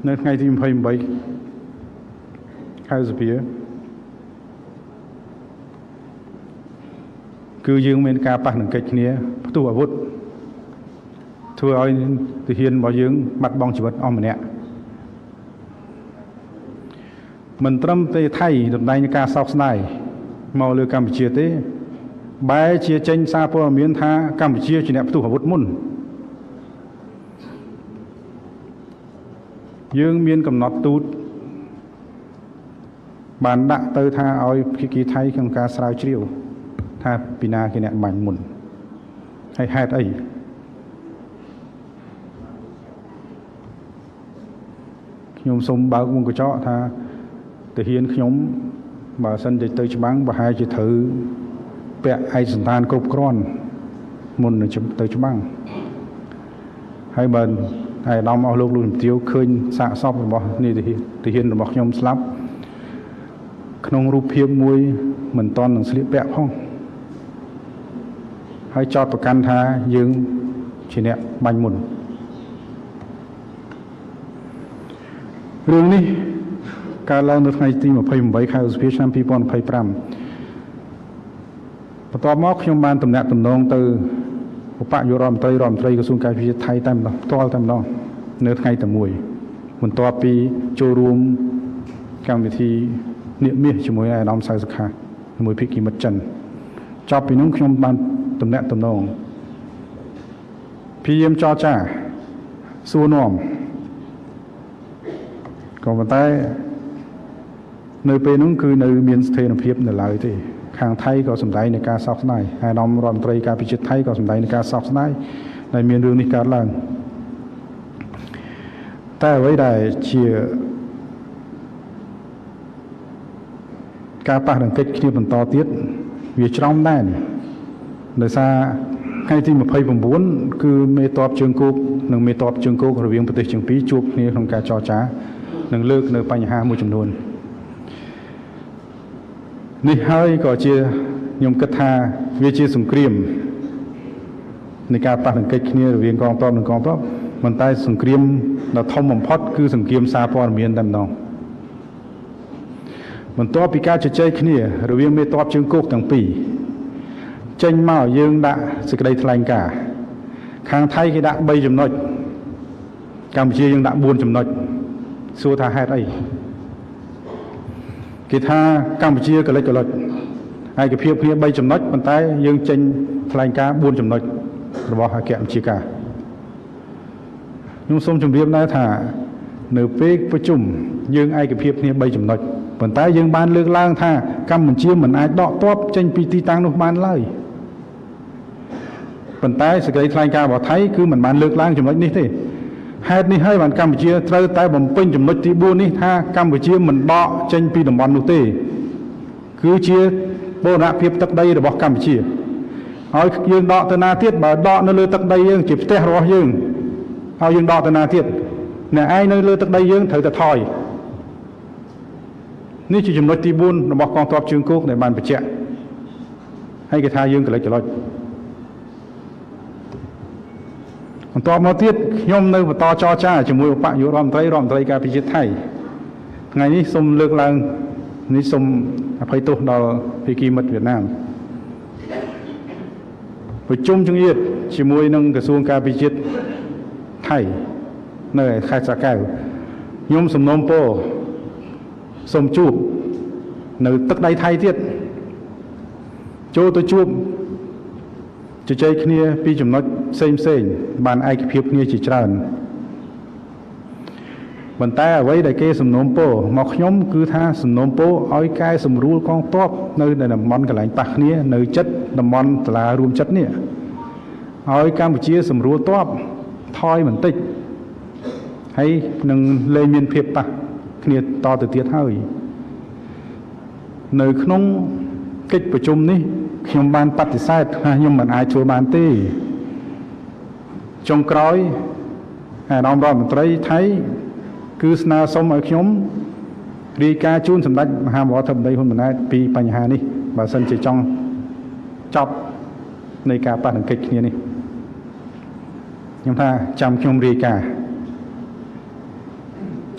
នៅថ្ងៃទី28ខែឧសភាគឺយើងមានការប៉ះទង្គិចគ្នាផ្ទុះអាវុធធ្វើឲ្យទាហានរបស់យើងបាត់បង់ជីវិតអស់ម្នាក់មិនត្រឹមតែថៃសម្ដែងការសោកស្ដាយមកលើកម្ពុជាទេបែរជាចេញសារព័ត៌មានថាកម្ពុជាជាអ្នកផ្ទុះអាវុធមុនយើងមានកំណត់ទូតបានដាក់ទៅថាឲ្យភាគីថៃក្នុងការស្រាវជ្រាវថាពីណាគេអ្នកបាញ់មុនហើយហេតុអីខ្ញុំសូមបើកវងកញ្ចក់ថាទាហានខ្ញុំបើសិនជាទៅច្បាំងប្រហែលជាត្រូវពាក់ឯកសណ្ឋានគ្រប់គ្រាន់មុននឹងទៅច្បាំងហើយបើអាយដាមអស់លោកលោកជំទាវឃើញសាកសពរបស់នេះទាហានរបស់ខ្ញុំស្លាប់ក្នុងរូបភាពមួយមិនតន់នឹងស្លៀកពាក់ផងហើយចោទប្រកាន់ថាយើងជាអ្នកបាញ់មុនរឿងនេះកើតឡើងនៅថ្ងៃទី28ខែឧសភាឆ្នាំ2025បន្ទាប់មកខ្ញុំបានទំនាក់ទំនងទៅឧបនាយករដ្ឋមន្ត្រីរដ្ឋមន្ត្រីក្រសួងការពារជាតិថៃតែម្ដងផ្ទាល់តែម្ដងនៅថ្ងៃតែមួយបន្ទាប់ពីចូលរួមកម្មវិធីនាគមាសជាមួយអាដាមសៅសុខាជាមួយភាគីមិត្តចិនចប់ពីនោះខ្ញុំបានទំនាក់ទំនងព្យាយាមចរចាសួរនាំក៏ប៉ុន្តែនៅពេលនោះគឺនៅមានស្ថិរភាពនៅឡើយទេខាងថៃក៏សម្ដែងនៃការសោកស្ដាយអាដាមរដ្ឋមន្ត្រីការពារជាតិថៃក៏សម្ដែងនៃការសោកស្ដាយដែលមានរឿងនេះកើតឡើងតែអ្វីដែលជាការប៉ះទង្គិចគ្នាបន្តទៀតវាច្រំដែរដោយសារថ្ងៃទី29គឺមេតបជើងគោកនិងមេតបជើងគោករវាងប្រទេសទាំងពីរជួបគ្នាក្នុងការចរចានិងលើកនៅបញ្ហាមួយចំនួននេះហើយក៏ជាខ្ញុំគិតថាវាជាសង្គ្រាមនៃការប៉ះទង្គិចគ្នារវាងកងទ័ពនិងកងទ័ពប៉ុន្តែសង្គ្រាមដ៏ធំបំផុតគឺសង្គ្រាមសារព័ត៌មានតែម្ដងបន្ទាប់ពីការជជែកគ្នារវាងមេតបជើងគោកទាំងពីរចេញមកយើងដាក់សេចក្តីថ្លែងការណ៍ខាងថៃគេដាក់3ចំណុចកម្ពុជាយើងដាក់4ចំណុចសួរថាហេតុអីគេថាកម្ពុជាកលិចកលុចឯកភាពគ្នា3ចំណុចប៉ុន្តែយើងចេញថ្លែងការណ៍4ចំណុចរបស់អគ្គបញ្ជាការខ្ញុំសូមជម្រាបដែរថានៅពេលប្រជុំយើងឯកភាពគ្នា3ចំណុចប៉ុន្តែយើងបានលើកឡើងថាកម្ពុជាមិនអាចដកទ័ពចេញពីទីតាំងនោះបានឡើយប៉ុន្តែសេចក្តីថ្លែងការណ៍របស់ថៃគឺមិនបានលើកឡើងចំណុចនេះទេហេតុនេះហើយបានកម្ពុជាត្រូវតែបំពេញចំណុចទី4នេះថាកម្ពុជាមិនដកចេញពីតំបន់នោះទេគឺជាបូរណភាពទឹកដីរបស់កម្ពុជាឲ្យយើងដកទៅណាទៀតបើដកនៅលើទឹកដីយើងជាផ្ទះរបស់យើងឲ្យយើងដកទៅណាទៀតអ្នកឯងនៅលើទឹកដីយើងត្រូវតែថយនេះជាចំណុចទី4របស់កងទ័ពជើងគោកដែលបានបញ្ជាក់ហើយគេថាយើងកលិចកលុចបន្ទាប់មកទៀតខ្ញុំនៅបន្តចរចាជាមួយឧបនាយករដ្ឋមន្ត្រីរដ្ឋមន្ត្រីការពារជាតិថៃថ្ងៃនេះសូមលើកឡើងនេះសូមអភ័យទោសដល់ភាគីមិត្តវៀតណាមប្រជុំចង្អៀតជាមួយនឹងក្រសួងការពារជាតិថៃនៅខេត្តស្រះកែវខ្ញុំសំណូមពរសូមជួបនៅទឹកដីថៃទៀតចូលទៅជួបជជែកគ្នាពីចំណុចផ្សេងផ្សេងបានឯកភាពគ្នាជាច្រើនប៉ុន្តែអ្វីដែលគេសំណូមពរមកខ្ញុំគឺថាសំណូមពរឲ្យកែសម្រួលកងទ័ពនៅតំបន់កន្លែងប៉ះគ្នានៅចិត្តតំបន់សាលារួមចិត្តនេះឲ្យកម្ពុជាសម្រួលទ័ពថយបន្តិចហើយនឹងលែងមានភាពប៉ះគ្នាតទៅទៀតហើយនៅក្នុងកិច្ចប្រជុំនេះខ្ញុំបានបដិសេធថាខ្ញុំមិនអាចធ្វើបានទេចុងក្រោយអាដាមរដ្ឋមន្ត្រីថៃគឺស្នើសុំឲ្យខ្ញុំរាយការណ៍ជូនសម្ដេចមហាវរធិបតីហ៊ុនម៉ាណែតពីបញ្ហានេះបើសិនជាចង់ចប់នៃការប៉ះទង្គិចគ្នានេះខ្ញុំថាចាំខ្ញុំរាយការណ៍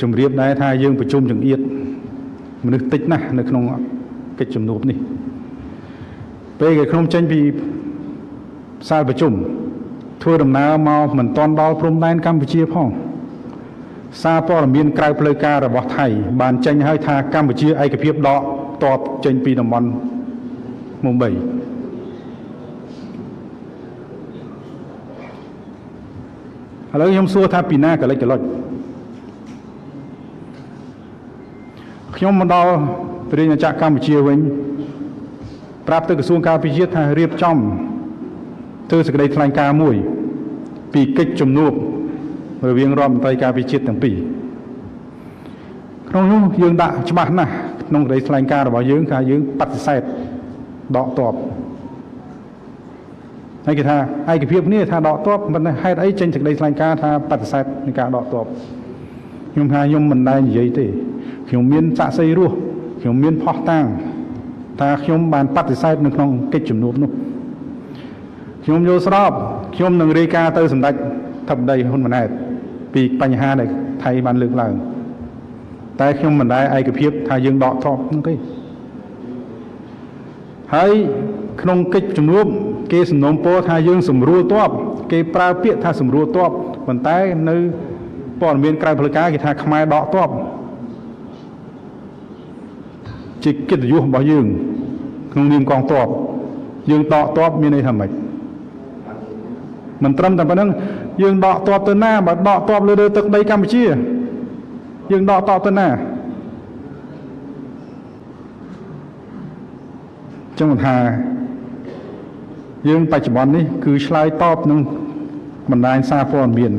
ជម្រាបដែរថាយើងប្រជុំចង្អៀតមនុស្សតិចណាស់នៅក្នុងកិច្ចជំនួបនេះពេលគេខ្ញុំចេញពីសាលប្រជុំធ្វើដំណើរមកមិនទាន់ដល់ព្រំដែនកម្ពុជាផងសារព័ត៌មានក្រៅផ្លូវការរបស់ថៃបានចេញឲ្យថាកម្ពុជាឯកភាពដកតបចេញពីតំបន់មុំបីឥឡូវខ្ញុំសួរថាពីណាកលិចកលុចខ្ញុំមកដល់ព្រះរាជាណាចក្រកម្ពុជាវិញប្រាប់ទៅក្រសួងការពារជាតិថារៀបចំធ្វើសេចក្តីថ្លែងការណ៍មួយពីកិច្ចជំនួបរវាងរដ្ឋមន្ត្រីការពារជាតិទាំងពីរក្នុងនោះយើងដាក់ច្បាស់ណាស់ក្នុងសេចក្តីថ្លែងការណ៍របស់យើងថាយើងបដិសេធដកទ័ពហើយគេថាឯកភាពនេះថាដកទ័ពមិនហេតុអីចេញសេចក្តីថ្លែងការណ៍ថាបដិសេធនៃការដកទ័ពខ្ញុំថាខ្ញុំមិនដែលនិយាយទេខ្ញុំមានសាក្សីរស់ខ្ញុំមានភស្តុតាងថាខ្ញុំបានបដិសេធនៅក្នុងកិច្ចជំនួបនោះខ្ញុំយល់ស្របខ្ញុំនឹងរាយការណ៍ទៅសម្ដេចធិបតីហ៊ុនម៉ាណែតពីបញ្ហាដែលថៃបានលើកឡើងតែខ្ញុំមិនដែលឯកភាពថាយើងដកទ័ពនោះទេហើយក្នុងកិច្ចជំនួបគេសំណូមពរថាយើងសម្រួលទ័ពគេប្រើពាក្យថាសម្រួលទ័ពប៉ុន្តែនៅព័ត៌មានក្រៅផ្លូវការគេថាខ្មែរដកទ័ពជាកិត្តិយសរបស់យើងក្នុងនាមកងទ័ពយើងដកទ័ពមានន័យថាម៉េចមិនត្រឹមតែប៉ុណ្្នឹងយើងដកទ័ពទៅណាបើដកទ័ពលើទឹកដីកម្ពុជាយើងដកទ័ពទៅណាចឹងថាយើងបច្ចុប្បន្ននេះគឺឆ្លើយតបនឹងបណ្ដាញសារព័ត៌មាន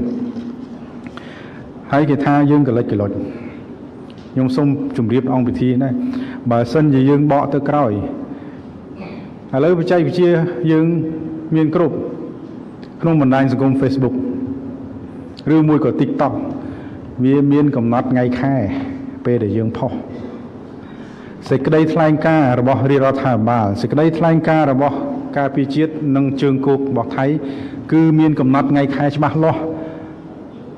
ហើយគេថាយើងកលិចកលុចខ្ញុំសូមជម្រាបអង្គពិធីណាបើសិនជាយើងបកទៅក្រោយឥឡូវបច្ចេកវិទ្យាយើងមានគ្រប់ក្នុងបណ្ដាញសង្គម Facebook ឬមួយក៏ TikTok វាមានកំណត់ថ្ងៃខែពេលដែលយើងផុសសេចក្តីថ្លែងការណ៍របស់រាជរដ្ឋាភិបាលសេចក្តីថ្លែងការណ៍របស់ការពារជាតិនិងជើងគោករបស់ថៃគឺមានកំណត់ថ្ងៃខែច្បាស់លាស់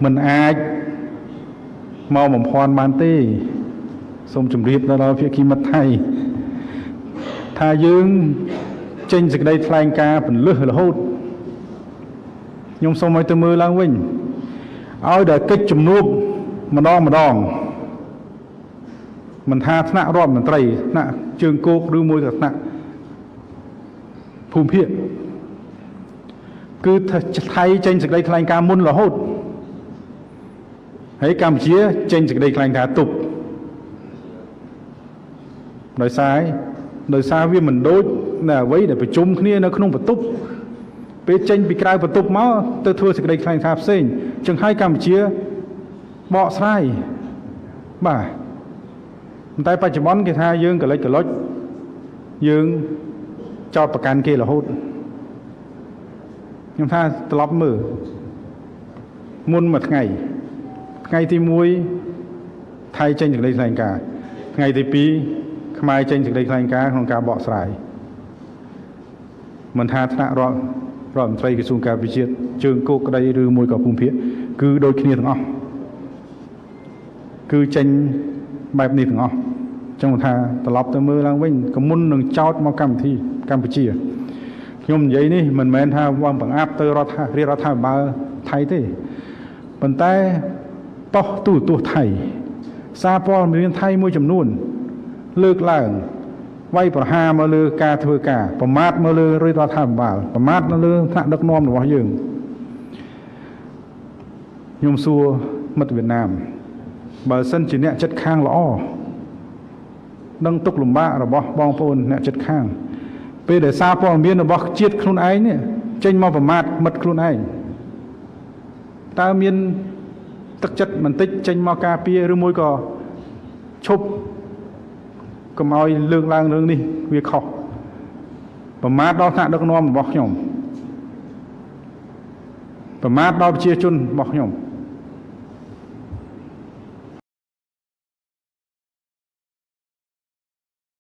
មិនអាចមកបំភាន់បានទេសូមជម្រាបដល់ភាគីមិត្តថៃថាយើងចេញសេចក្តីថ្លែងការណ៍ពន្លឹះរហូតខ្ញុំសូមឲ្យទៅមើលឡើងវិញឲ្យដល់កិច្ចជំនួបម្ដងម្ដងមិនថាថ្នាក់រដ្ឋមន្ត្រីថ្នាក់ជើងគោកឬមួយក៏ថ្នាក់ភូមិភាគគឺថៃចេញសេចក្តីថ្លែងការណ៍មុនរហូតហើយកម្ពុជាចេញសេចក្តីថ្លែងការណ៍ទប់ដោយសារវាមិនដូចនៅអ្វីដែលប្រជុំគ្នានៅក្នុងបន្ទប់ពេលចេញពីក្រៅបន្ទប់មកទៅធ្វើសេចក្តីថ្លែងការណ៍ផ្សេងចឹងហើយកម្ពុជាបកស្រាយបាទតែបច្ចុប្បន្នគេថាយើងកលិចកលុចយើងចោទប្រកាន់គេរហូតខ្ញុំថាត្រឡប់មើលមុនមួយថ្ងៃថ្ងៃទី1ថៃចេញសេចក្តីថ្លែងការណ៍ថ្ងៃទី2ខ្មែរចេញសេចក្តីថ្លែងការណ៍ក្នុងការបកស្រាយមិនថាថ្នាក់រដ្ឋមន្ត្រីក្រសួងការពារជាតិជើងគោកក្តីឬមួយក៏ភូមិភាគគឺដូចគ្នាទាំងអស់គឺចេញបែបនេះទាំងអស់ចឹងថាត្រឡប់ទៅមើលឡើងវិញក៏មុននឹងចោតមកកម្មវិធីកម្ពុជាខ្ញុំនិយាយនេះមិនមែនថាវងបង្អាប់ទៅរដ្ឋរាជរដ្ឋាភិបាលថៃទេប៉ុន្តែប៉ុស្តិ៍ទូរទស្សន៍ថៃសារព័ត៌មានថៃមួយចំនួនលើកឡើងវាយប្រហារមកលើការធ្វើការប្រមាថមកលើរាជរដ្ឋាភិបាលប្រមាថមកលើថ្នាក់ដឹកនាំរបស់យើងខ្ញុំសួរមិត្តវៀតណាមបើសិនជាអ្នកចិត្តខាងល្អដឹងទុកលំបាករបស់បងប្អូនអ្នកចិត្តខាងពេលដែលសារព័ត៌មានរបស់ជាតិខ្លួនឯងនេះចេញមកប្រមាថមិត្តខ្លួនឯងតើមានទឹកចិត្តបន្តិចចេញមកការពារឬមួយក៏ឈប់កុំឲ្យលើកឡើងរឿងនេះវាខុសប្រមាថដល់ថ្នាក់ដឹកនាំរបស់ខ្ញុំប្រមាថដល់ប្រជាជនរបស់ខ្ញុំ